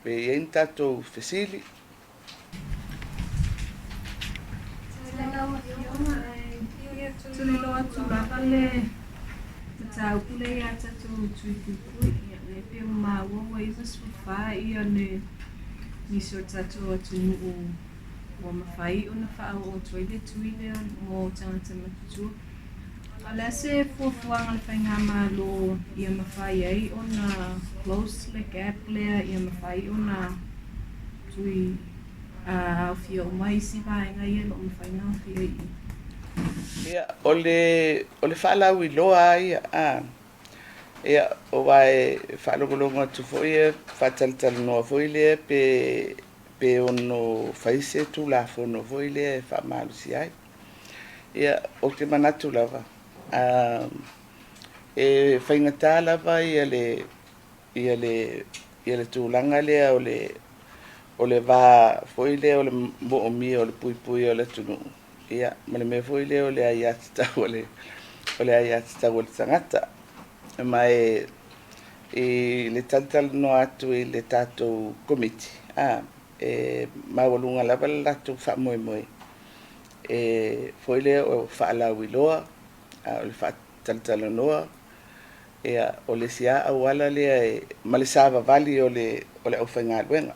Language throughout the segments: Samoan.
Pe i ai ni tatou fesili. Faafetai lau Afioga, ae fia tuliloa atu lava le mataupu lea ia tatou Tui Puipui. Ia, lea pei ua maua ua 94 le nisi o le tatou atunuu ua mafai ona faaoo atu ai le tui lea mo tagata matutua. A o le a se fuafuaga a le Faigamalo ia mafai ai ona close le gap lea ia mafai ona tui aofia uma isi vaega ia e le o mafai ona aofia i i? Ia, o le, o le faalauiloa lava ia, a. Ia, aua e faalogologo atu foi e faatalatalanoa foi lea pe, pe ono fai se Tulafono foi lea e faamalosia ai. Ia, ou te manatu lava, e faigata lava ia le, ia le, ia le tulaga lea o le, o le va foi lea o le moomia o le puipuia o le atunuu, ia, ma le mea foi lea o le aiatatau a le, o le aiatatau a le tagata. Ma e, i le talatalanoa atu i le tatou Komiti, a, e maualuga lava le latou faamoemoe e foi lea o faalauiloa, a o le faatalatalanoa, ia, o le isi lava auala lea e, ma le savavali o le, o le aufaigaluega,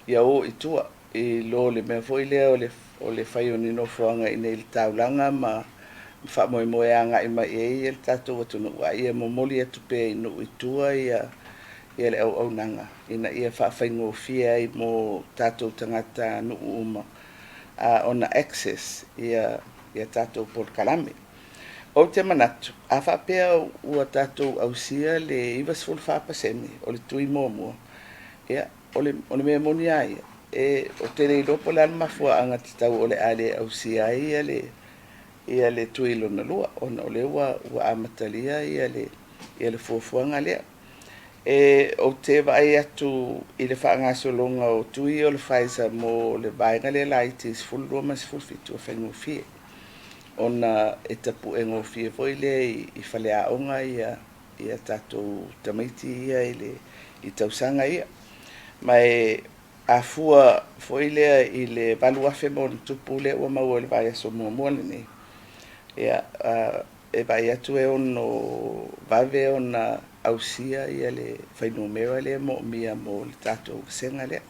ia o i tua i lo le mea foi lea o le, o le fai o ni nofoaga i inei i le taulaga ma faamoemoe agai mai i ai le tatou atunuu, a ia momoli atu pea i nuu i tua ia, ia le auaunaga ina ia faafaigofie ai mo tatou tagatanuu uma ona access ia, ia tatou polokalame. Ou te manatu, a faapea ua tatou ausia le 94% o le tui muamua, ia, o le, o le mea moni lava ia, e, ou te le iloa po o le a le mafuaaga tatau o le a le ausia ai ia le, ia le tui lona lua, ona o lea ua, ua amatalia ia le, ia le fuafuaga lea. E, ou te vaai atu i le faagasologa o tui o le Pfizer mo le vaega lea laiti 12 ma le 17 ua faigofie ona e tapue gofie foi lea i faleaoga ia, ia tatou tamaiti ia i le i tausaga ia. Ma e afua foi lea i le 8,000 ma ona tupu lea ua maua i le vaiaso muamua lenei, ia, e vaai atu e ono vave ona ausia ia le fuainumera lea e moomia mo le tatou vasega lea.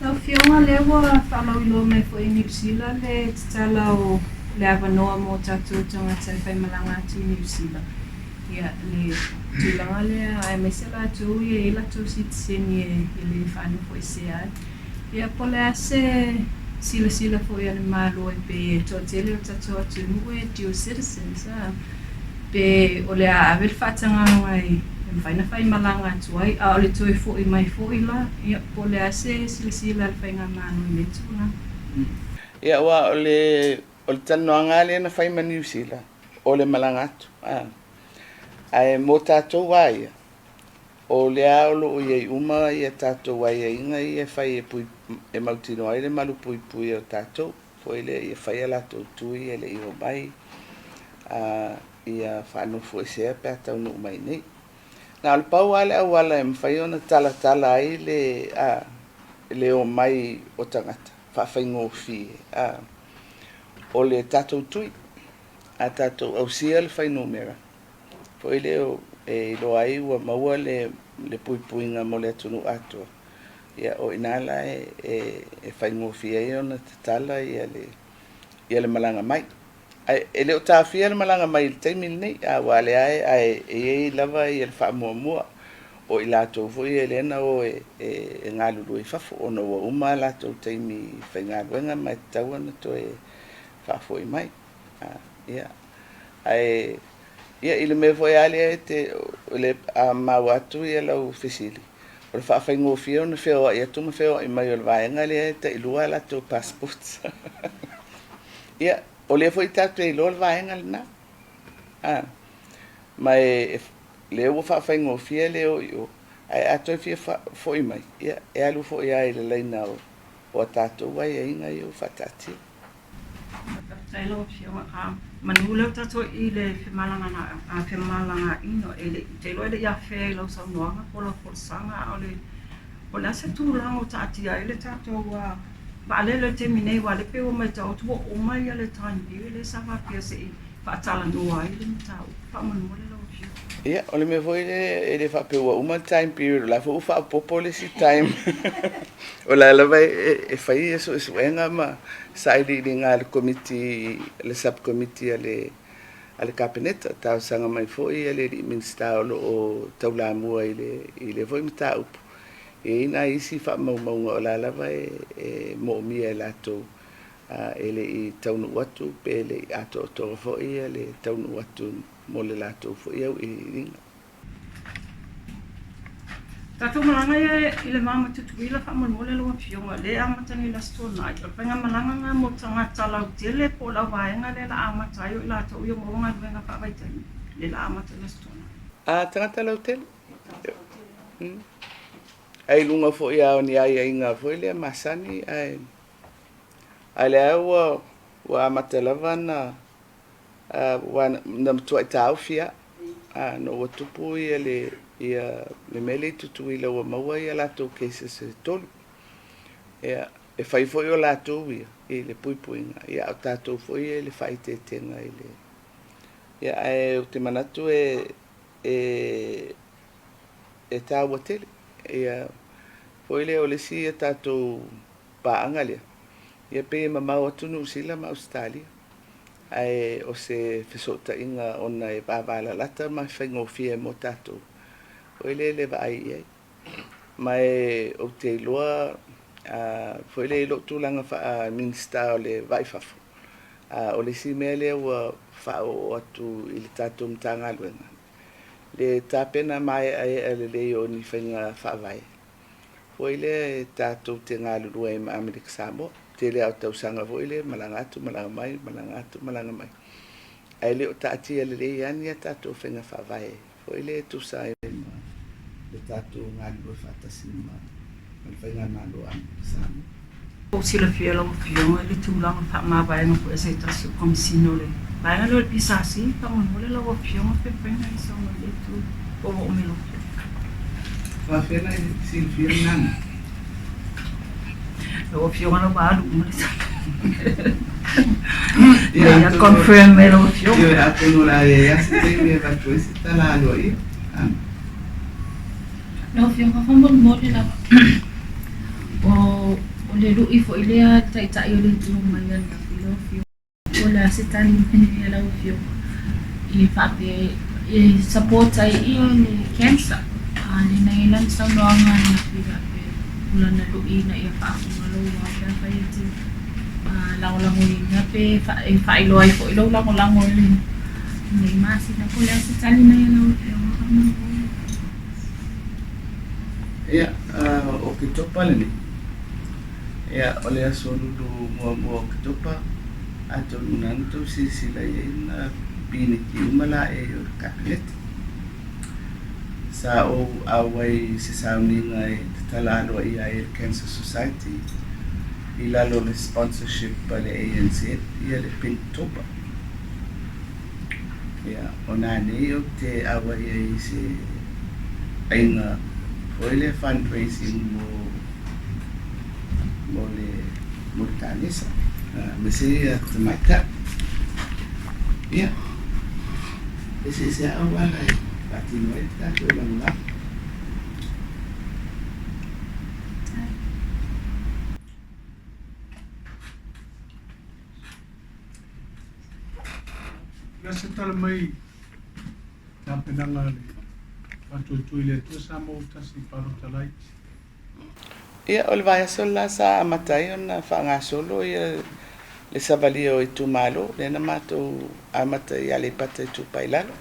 Lau Afioga, lea ua faalauiloa mai foi e Niu Sila le tatala o le avanoa mo tatou tagata e faimalaga atu i Niu Sila. Ia, le tulaga lea, aemaise latou ia e i ai latou sitiseni e le faanofoesea ai. Ia, po o le a se silasila foi a le Malo e pei e toatele o le tatou atunuu e dual citizens, a, pe o le a ave le faatagaga e mafai ona faimalaga atu ai, a o le toe foi mai foi la, ia, po o le a se silasila a le Faigamalo i lea tulaga. Ia, aua o le, o le talanoaga lava lea na fai ma Niu Sila, o le malaga atu. A. Ae mo tatou lava ia, o lea o lo o i ai uma ia tatou aiaiga ia e fai e, pui, e mautinoa ai le malupuipuia o tatou, foi lea ia fai a latou tui e le i omai, a, ia faanofoesea pe a taunuu mai nei. Na o le pau lava le auala e mafai ona talatala ai le, a, le omai o tagata faafaigofie, a, o le tatou tui. A tatou ausia le fuainumera, foi lea e iloa ai ua maua le, le puipuiga mo le atunuu atoa, ia, o i ina la e, e, e faigofie ai ona tatala ia le, ia le malaga mai. Ae e le o taofia le malaga mai i le taimi lenei, aua o lea e, ae e i ai lava ia le faamuamua. O i latou foi ia lea na o e galulue i fafo ona ua uma a latou taimi faigaluega ma e tatau ona toe faafoi mai. Ia, ae ia i le mea foi lava lea e te le a maua atu ia lau fesili, o le faafaigofie ona feoai atu ma feoai mai o le vaega lea e tailua a latou passports. Ia, o lea foi tatou te iloa le vaega lena. Ma e lea ua faafaigofie le o i o, ae a toe fia foi mai, ia, e alu foi lava i le laina o a tatou aiaiga ia ua faataatia. Faafetai lau Afioga. A manu lea ua tatou i le femalagaaiga, e le i, ou te iloa e le i afea i lau saunoaga po o lau folasaga, a o le, o le a se tulaga ua taatia ai le tatou vaalele i le taimi nei, aua o lea pei ua matau atu ua uma le time period lea sa faapea se i faatalanoa ai le mataupu. Faamolemole lau Afioga. Ia, o le mea foi lea, e le faapea ua uma le time period, o la foi ua faaopoopo le isi time. O la lava e fai ia suesuega ma sailiiliga a le komiti, le subcommittee a le Kapeneta. Talosaga mai foi le alii Minisita o lo o taulamua i lea foi mataupu. E i ai nai isi faamaumauga o la lava e moomia e latou e le i taunuu atu pe le i atoatoa foi le taunuu atu mo le latou foi auiliiliga. Tatou malaga ia i le va ma Tutuila faamolemole lau Afioga, lea e amata nei i le Aso Toonai. O le faigamalaga lena mo tagata lautele po o le auvaega lea la amata ai o i latou ia maua galuega faavaitaimi, lea la amata i le Aso Toonai. A, tagata lautele. Ae i luga foi lava o ni aiaiga foi lea masani, ae a o lea ua amata lava na ua na matuai taofi lava ina ua tupu ia le mea lea i Tutuila ua maua ia latou cases e 3. Ia, e fai foi o latou ia i le puipuiga, ia a o tatou foi ia i le faaeteetega i le... Ia, ae ou te manatu e taua tele. Ia, foi lea o le isi ia tatou paaga lea, ia pei e mamao atu Niu Sila ma Ausetalia. Ae o se fesootaiga ona e vavalalata ma faigofie mo tatou, foi lea le vaai i ai. Ma e ou te iloa foi lea i lou tulaga faa-Minisita o le Vai i Fafo, o le isi mea lea ua faaoo atu i le tatou Matagaluega, le tapena maeaea lelei o ni faiga faavae, foi lea e tatou te galulue ai ma Amerika Samoa. Tele lava o tausaga foi lea, malaga atu, malaga mai, malaga atu, malaga mai. Ae le o taatia lelei lava ni a tatou faiga faavae foi lea e tusa ai ma le tatou galulue faatasi ma le faigamalo a Amerika Samoa. Ua silafia e lau Afioga i le tulaga faamavaega foi a se tasi o Komesina o le vaega lea o le PSC, faamolemole lau Afioga pe mafai ona e saunoa i lea itu po ua oo mai i lau Afioga. Faafetai na e silafia lena mea. Lau Afioga la ua alu uma le taimi. Ia confirm mai lau Afioga. Ioe, atonu o le a i ai lava se taimi e avatu ai se tala aloaia. Lau Afioga faamolemole lava, o le lui foi lea a le Taitai o le Itu Agai ananafi lau Afioga. Po o le a se tali mai a lau Afioga i faapea e support ai ia le cancer. A lea na i ai lana saunoaga ananafi faapea o lana lui ina ia faafofoga lou ao pe afai e te lagolagoina pe e faailoa ai foi lou lagolago i lenei masina. Po o le a se tali mai a lau Afioga faamolemole. Ia, o Oketopa lenei. Ia, o le aso lulu muamua o Oketopa, atonu na na tou silasila i ai na piniki uma laei o le Kapeneta. Sa ou auai i se sauniga e tatala aloaia ai e le Cancer Society i lalo o le sponsorship a le ANZ ia le Pinktober. Ia, o nanei ou te auai ai i se aiga foi lea fundraising mo mo le mo le kanesa aemaise ia tamaitai. Ia, eseese lava auala e faatino ai le tatou lagolago. O le a se tala mai tapenaga a le Faatuatua i le Atua Samoa ua tasi i palota laiti. Ia, o le vaiaso le la sa amata ai ona faagasolo ia le savalia o itumalo, lea na matou amata i Aleipata Itupa i Lalo.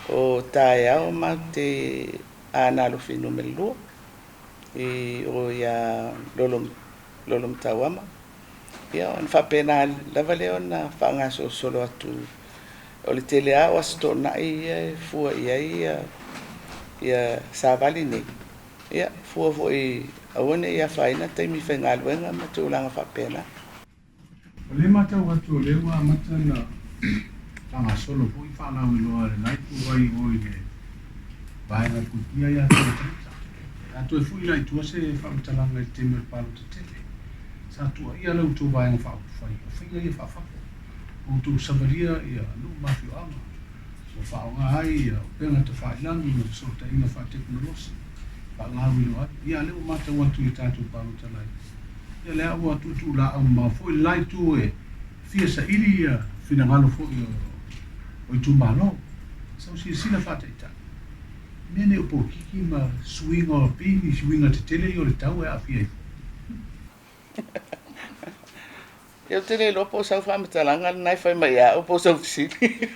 O taeao matou te Aana Alofi Nu.2 i o ia Lolo, Lolo Matauama. Ia, ona faapena lava lea ona faagasolosolo atu. O le tele lava o Aso Toonai ia e fua i ai ia, ia savali nei. Ia, fua foi aua ne i afaina taimi faigaluega ma tulaga faapena. O lea e matau atu o lea ua amata ona faagasolo foi faalauiloa a le la ituvai o i le vaega e puipuia aia tagata. A toe foi la i tua se faamatalaga i le taimi o le palota tele, sa tuuaia la outou vaega faaupufai o faiga ia faafafo, ua outou savalia ia nuu ma afioaga, ua faaaoga ai ia upega tafailagi ma fesootaiga faatekonolosi faagauiloa ai. Ia a lea ua matau atu i le tatou palota laiti, ia lea ua tuutuulaau mamao foi le la itu e fia saili ia finagalo foi o itumalo. Sau silasila faataitai, mea nei o polokiki ma suiga o pei ni suiga tetele ia o le tau e aafia ai foi. Ia ou te le iloa po o sau faamatalaga lena e fai mai ia au po o sau fesili.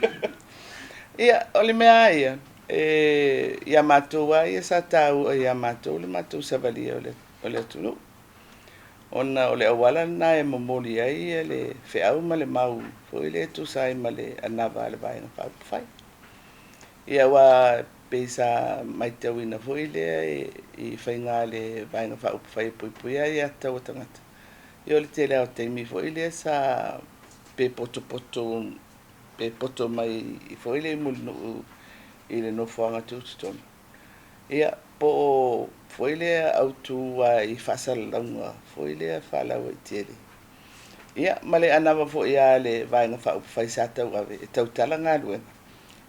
Ia, o le mea lava ia, e, ia matou lava ia sa taua ia matou le matou savalia o le, o le atunuu. Ona o le auala lena e momoli ai le feau ma le mau foi lea e tusa ai ma le anava a le Vaega Faaupufai. Ia aua pei sa matauina foi lea i faiga a le Vaega Faaupufai e puipuia ai aiatatau a tagata. Ia o le tele lava o taimi foi lea sa pe potopoto pe poto mai foi lea i Mulinuu i le nofoaga tutotonu. Ia po o foi lea autu lava i faasalalauga foi lea faalauaitele. Ia ma le anava foi a le Vaega Faaupufai sa tauave e tautala galuega.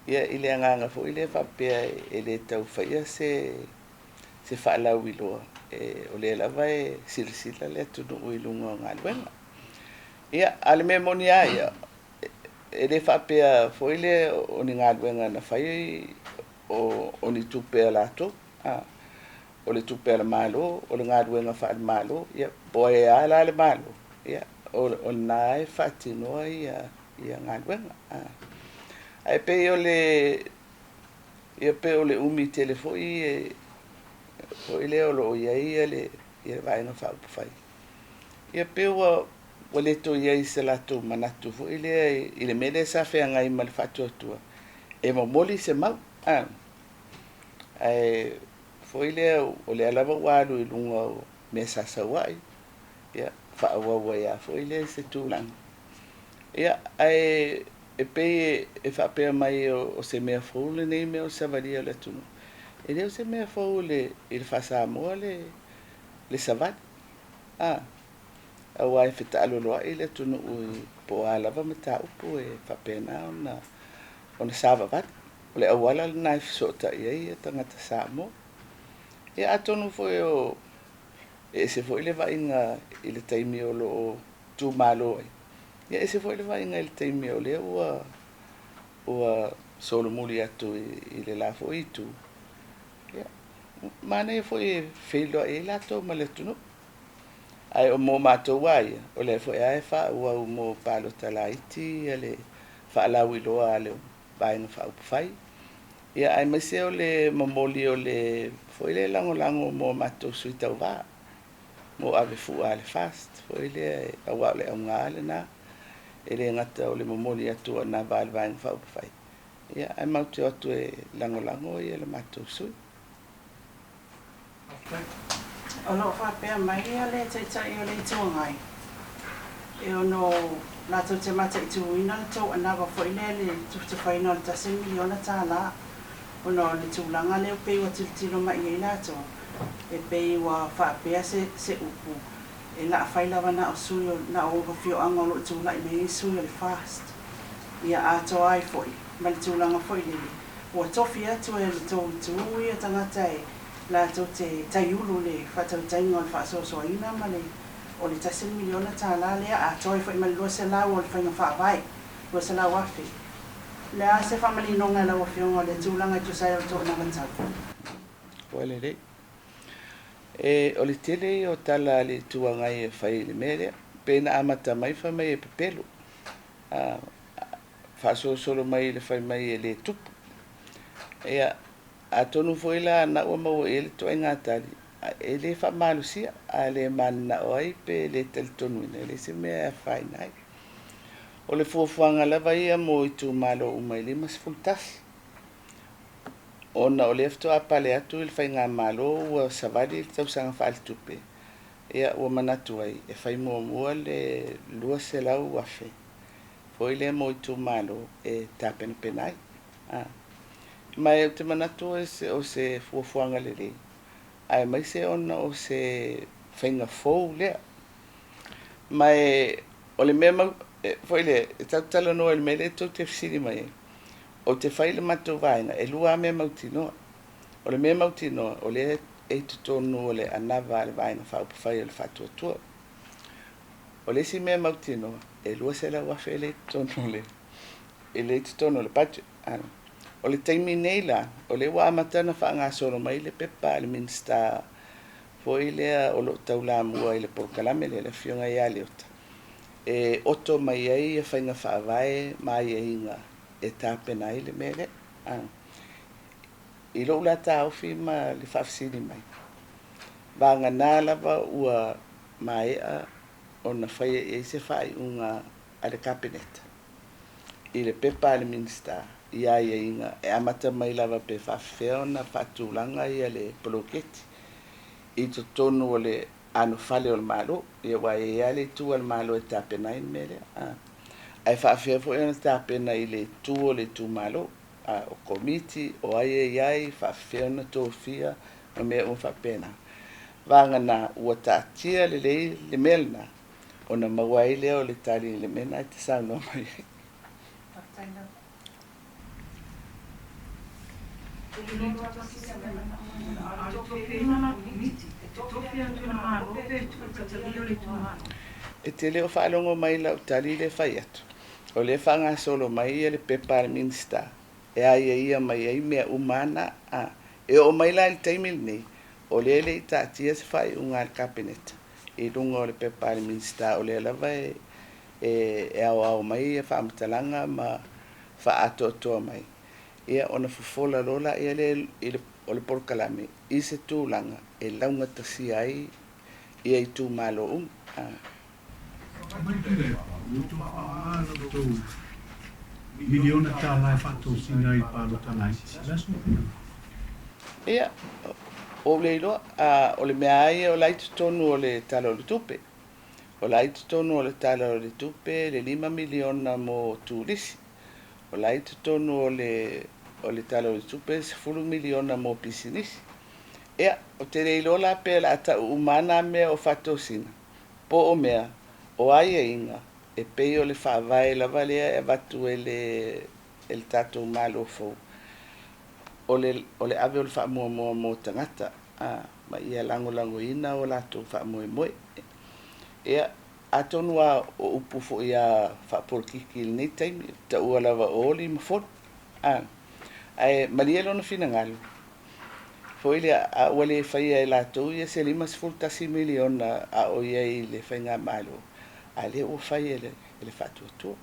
Ia i le agaga foi lea faapea e le tau faia se se faalauiloa, e, o lea lava e silasila le atunuu i luga o galuega. Ia, a o le mea moni lava ia, e le faapea foi lea o ni galuega na fai o, o ni tupe a latou, a, o le tupe a le Malo, o le galuega faale-Malo, ia, po o ai lava la le Malo, ia, o, o lena e faatinoa ia, ia galuega. A. Ae pei o le, ia pei o le umi tele foi e, foi lea o lo o i ai le, ia Vaega Faaupufai. Ia pei ua, ua le toe i ai se latou manatu foi lea i le mea lea sa feagai ma le faatuatua e momoli se mau. A. Ae foi lea o lea lava ua alu i luga o mea sa sau ai, ia faaauau ai lava foi lea i se tulaga. Ia, ae e pei e faapea mai o se mea fou lenei mea o le savalia o le atunuu. E le o se mea fou i le faa-Samoa le, le savali. A, aua e fetaaloloai le atunuu i po o a lava mataupu e faapena ona, ona savavali. O le auala lena e fesootai ai tagata Samoa. Ia atonu foi o e ese foi le vaaiga i le taimi o lo o tumalo ai. Ia ese foi le vaaiga i le taimi o lea ua ua solomuli atu i le la foi itu. Ia, manaia foi e feiloai ai latou ma le atunuu. Ae o mo matou lava ia, o lea foi lava e faaauau mo palota laiti ia le faalauiloa a le Vaega Faaupufai. Ia aemaise o le momoli o le foi lea lagolago mo matou sui tauva, mo ave fua a le FAST foi lea, aua o le auga lena, e le gata o le momoli atu o anava a le Vaega Faaupufai, ia ae matou te o atu e lagolago ia le matou sui. O lo o faapea mai le Taitai o le Itu Agai, e ono latou te mataituina le tou anava foi lea i le tufatufaina o le $1 miliona, ona o le tulaga lea pei ua tilotilo mai i ai latou, e pei ua faapea se, se upu, e la fai lava na o sui na o afioaga o lo o tulai mai ai sui o le FAST. Ia atoa ai foi ma le tulaga foi lele, ua tofi atu e le tou itu ia tagata e latou te taiulu le faatautaiga o le faasoasoaina ma le o le $1 miliona lea, atoa ai foi ma le 200 o le faiga faavae, 200,000. O le a se faamaninoga i lau Afioga o lea tulaga e tusa ai o le tou anavatau? Ua lelei. E, o le tele ia o tala a le Itu Agai e fai i le mea lea. Pei na amata mai fai mai e pepelo. A, faasolosolo mai i le fai mai e le tupu. Ia, atonu foi la na ua maua i ai le ituaiga tali, e le faamalosia, a le mananao ai pe le talitonuina, e leai se mea e afaina ai. O le fuafuaga lava ia mo itumalo uma e 51, ona o lea faatoa pale atu i le faigamalo ua savali le tausaga faaletupe, ia ua manatu ai e fai muamua le 200,000 foi lea mo itumalo e tapenapena ai. Ma ou te manatu o se fuafuaga lelei, aemaise ona o se faiga fou lea. Ma o le mea mau, foi lea, e tatou talanoa i le mea lea tou te fesili mai ai, ou te fai i le matou vaega, e lua lava mea mautinoa. O le mea mautinoa, o lea e i totonu o le anava a le Vaega Faaupufai o le Faatuatua. O le isi mea mautinoa, e 200,000 lea i totonu o le, e lea i totonu o le budget. O le taimi nei la, o lea ua amata ona faagasolo mai le pepa a le Minisita foi lea o lo o taulamua i le polokalame lea, le Afioga ia Leota, e oto mai ai ia faiga faavae ma aiaiga e tapena ai le mea lea. I lou la taofi ma le faafesili mai, vagana lava ua maea ona faia i ai se faaiuga a le Kapeneta i le pepa a le Minisita i aiaiga e amata mai lava pe faafefea ona faatulaga ia le poloketi i totonu o le anofale o le Malo, ia aua e i ai lava le itu a le Malo e tapena ai le mea lea. Ae faafefea foi ona tapena i le itu o le itumalo, o komiti, o ai e i ai, faafefea ona tofia ma mea uma faapena. Vagana ua taatia lelei le mea lena, ona maua ai lea o le tali i le mea lena e te saunoa mai ai. Faafetai lava. E te le o faalogo mai i lau tali lea e fai atu, o lea e faagasolo mai le pepa a le Minisita e aiaia mai ai mea uma lava na. E oo mai la i le taimi lenei, o lea e le i taatia se faaiuga a le Kapeneta i luga o le pepa a le Minisita, o lea lava e aoao mai faamatalaga ma faaatoatoa mai, ia ona fofola loa lea o le polokalame i se tulaga e laugatasia ai ia itumalo uma. Aumai Tuilaepa, ua outou faaaoga la outou miliona tala e faatosina ai i palota laiti. O le a sou finagalo? Ia, ua ou le iloa, o le mea lava ia o la e i totonu o le Tala o le Tupe. O la e i totonu o le Tala o le Tupe le $5 miliona mo turisi. O la e i totonu o le Tala o le Tupe le $10 miliona mo pisinisi. Ia, ou te le iloa la pe o le a tau uma lava nā mea o faatosina, po o mea o aiaiga e pei o le faavae lava lea e avatu e le tatou Malo fou, o le ave o le faamuamua mo tagata, ma ia lagolagoina o latou faamoemoe. Ia, atonu lava o upu foi a faapolokiki i lenei taimi, taua lava o oli ma fono. Ae malie lona finagalo, foi lea, a ua le faia e latou ia se $51 miliona a o i ai i le faigamalo, a lea ua fai e le faatuatua.